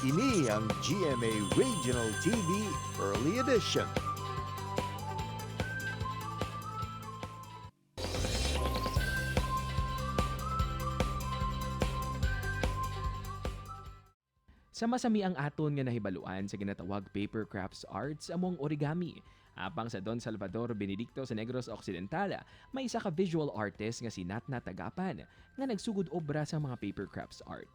Ini ang GMA Regional TV Early Edition. Sa masami ang aton nga nahibaluan sa ginatawag paper crafts arts among origami. Apang sa Don Salvador Benedicto sa Negros Occidental, may isa ka visual artist nga si Natna Tagapan nga nagsugod obra sa mga paper crafts art.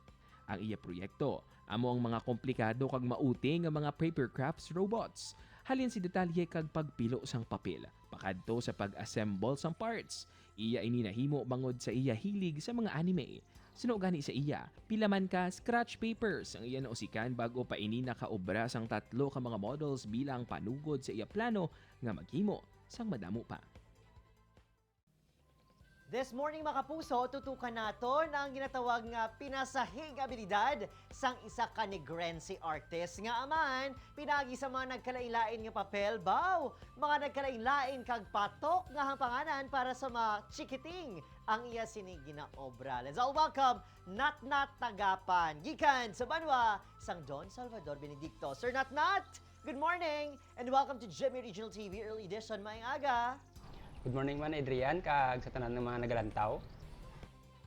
Ang iya proyekto, amo ang mga komplikado kag mauti nga mga paper crafts robots. Halin si detalye kag pagpilo sang papel, pakadto sa pag-assemble sang parts. Iya ini nahimo bangod sa iya hilig sa mga anime. Sino gani sa iya, pila man ka scratch papers ang iya nausikan bago pa ini nakaobra sang tatlo ka mga models bilang panugod sa iya plano nga maghimo sang madamo pa. This morning, mga kapuso, tutukan naton ang ginatawag nga pinasahig abilidad sang isa ka Negrense artist nga aman pinagi sa mga nagkalain-lain nga papel baw, mga nagkalain-lain kag patok nga hampanganan para sa mga chikiting ang iya sinigi na obra. Let's all welcome Natnat Tagapan, gikan sa Banwa, sang Don Salvador Benedicto. Sir Natnat, good morning and welcome to GMA Regional TV Early Edition. Maayong aga. Good morning man, Adrian, kag sa tanan ng mga nagalantaw.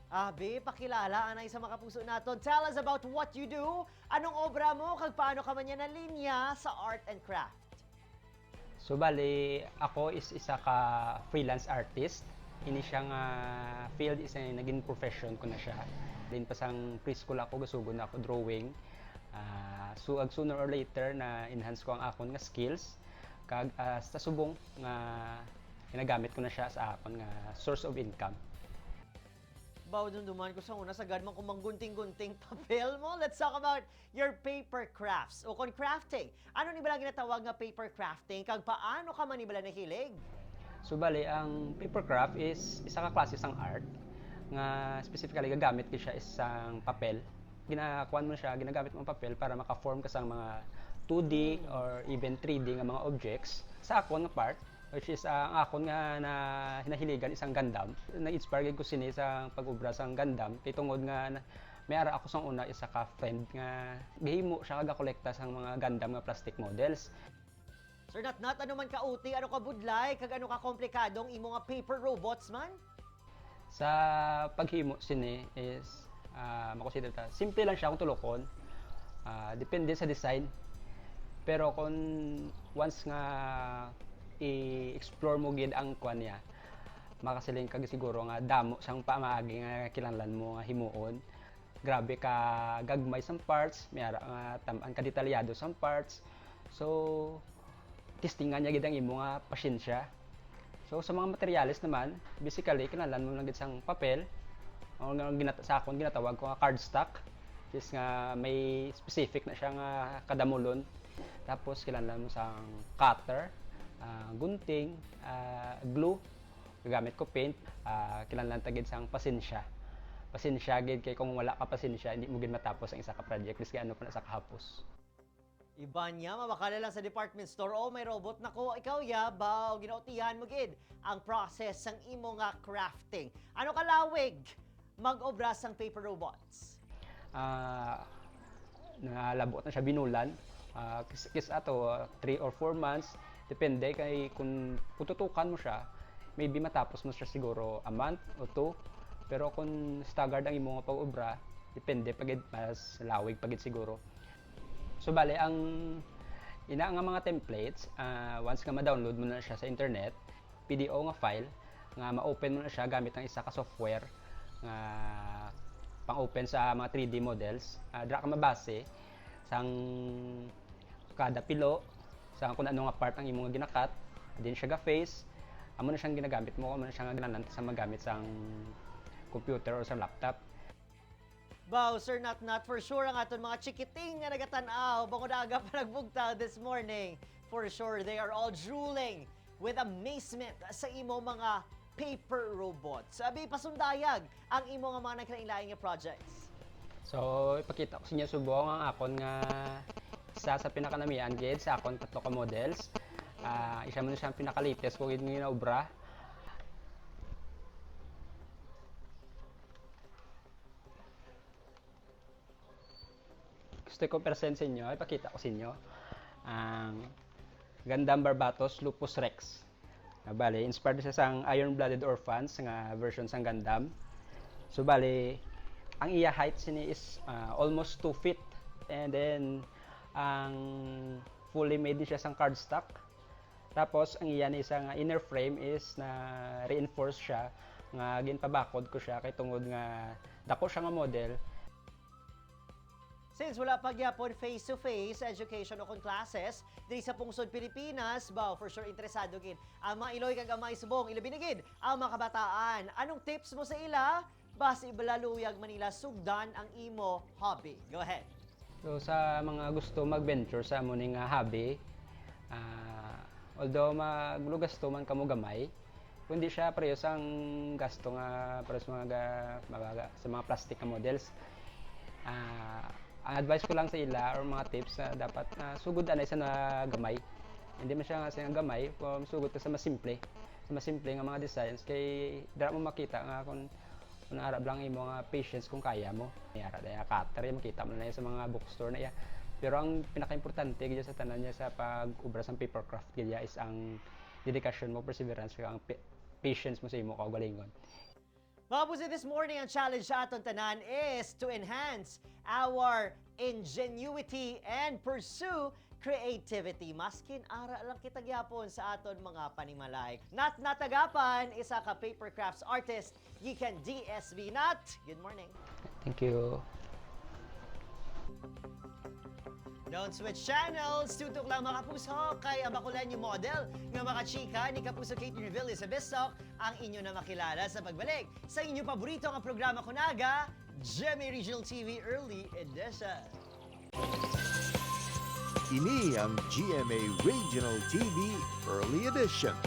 Abi, pakilala anay sa mga kapuso naton. Tell us about what you do, anong obra mo, kag paano ka man yan linya sa art and craft. So bali ako is isa ka freelance artist. Ini siya nga field is naging profession ko na siya. Din pa sang preschool ako gasugod na ako drawing. So ag sooner or later na enhance ko ang akon nga skills kag sa subong nga ginagamit ko na siya sa akon nga source of income. Baw duman ko sa una sa man kung manggunting-gunting papel mo. Let's talk about your paper crafts o kon crafting. Ano ni bala ginatawag nga paper crafting kag paano ka man ni bala nahilig? So bali ang paper craft is isa ka klase sang art nga specifically gagamit ko siya isang papel. Ginakuan mo siya, ginagamit mo ang papel para maka-form ka sang mga 2D or even 3D nga mga objects. Sa akon nga part, which is ang akon nga na hinahiligan isang Gundam. Na-inspire gid ko sini sa pag-obra sang Gundam kay tungod nga may ara ako sang una isa ka friend nga gihimo siya kagakolekta sang mga Gundam nga plastic models. Sir Natnat, ano man kauti, ano ka budlay, kag ano ka komplikadong imo nga paper robots man? Sa paghimo sini is makonsider ta. Simple lang siya kung tulokon. Depende sa design. Pero kung once nga i-explore mo gid ang kuan niya, makasiling ka siguro nga damo sang pamaagi nga kinahanglan mo nga himuon. Grabe ka gagmay sang parts, may ara nga tam-an ka detalyado sang parts. So testingan niya gid ang imo nga pasensya. So sa mga materyales naman, basically kinahanglan mo lang gid sang papel. Ang nga sa akon ginatawag ko nga cardstock, which is nga may specific na siya nga kadamulon. Tapos kinahanglan mo sang cutter, gunting, glue, gagamit ko paint, kinahanglan ta gid sang pasensya. Pasensya gid kay kung wala ka pasensya, hindi mo gid matapos ang isa ka project biski ano pa na sa kahapos. Iba niya, mabakala lang sa department store, oh, may robot na ko. Ikaw ya, baw, ginautihan mo gid ang process sang imo nga crafting. Ano kalawig mag-obra sang paper robots? Nalabot na siya binulan. Kis ato 3 or 4 months, depende kay kung tututukan mo siya, maybe matapos mo siya siguro a month o two. Pero kung staggered ang imong pag-obra, depende pagid mas lawig pagid siguro. So bale ang ina nga mga templates, once nga ma-download mo na siya sa internet, PDO nga file nga ma-open mo na siya gamit ang isa ka software nga pang-open sa mga 3D models. Dira ka mabase sang kada pilo sa kung ano nga part ang imong ginakat, din siya ga face, amo na siyang ginagamit mo, amo na siyang ginalan sa magamit sang computer or sa laptop. Baw, Sir Not Not, for sure ang aton mga chikiting nga nagatanaw bangod aga pa nagbugtaw this morning. For sure, they are all drooling with amazement sa imo mga paper robots. Sabi, pasundayag ang imo nga mga nagkalain-lain nga projects. So, ipakita ko sa inyo subong ang akon nga isa sa pinakanamian gid sa akon tatlo ka models. Isa man siya ang pinaka-latest ko gid nga ginaobra. Gusto ko present sa inyo, ipakita ko sa inyo ang Gundam Barbatos Lupus Rex. Bale, inspired siya sa Iron-Blooded Orphans nga version sang Gundam. So bale, ang iya height sini is almost 2 feet. And then ang fully made ni siya sang cardstock. Tapos ang iya ni isang inner frame is na reinforce siya nga ginpabakod ko siya kay tungod nga dako siya nga model. Since wala pa gyapon face-to-face education o kon classes diri sa Pungsod Pilipinas, ba for sure interesado gid ang mga iloy kag ang mga isubong, ilabi na gid ang mga kabataan. Anong tips mo sa ila? Basi ibalaluyag Manila sugdan ang imo hobby. Go ahead. So sa mga gusto mag-venture sa amo ning hobby, although maglugasto man kamo gamay, kundi siya pareho sang gasto nga pareho sa mga sa mga plastic nga models. Ang advice ko lang sa ila or mga tips na dapat sugod anay sa na gamay. Hindi man siya nga sa gamay, kung sugod ka sa mas simple nga mga designs kay dira mo makita nga kung ara lang imo nga patience kung kaya mo. Ara daya cutter ya makita mo na yan sa mga bookstore na ya. Pero ang pinakaimportante gid sa tanan niya sa pag-ubra sa paper craft gid is ang dedication mo, perseverance, kag ang patience mo sa imo kaugalingon. Mga puso, this morning, ang challenge sa aton tanan is to enhance our ingenuity and pursue creativity. Maskin ara lang kita gyapon sa aton mga panimalay. Nat Natagapan, isa ka paper crafts artist, gikan DSB. Nat, good morning. Thank you. Don't switch channels! Tutok lang, mga kapuso, kay ang Bacoleño model nga makachika ni Kapuso Kate Revilla sa Bisok ang inyo na makilala sa pagbalik sa inyo paborito nga programa kunaga, GMA Regional TV Early Edition. Ini ang GMA Regional TV Early Edition.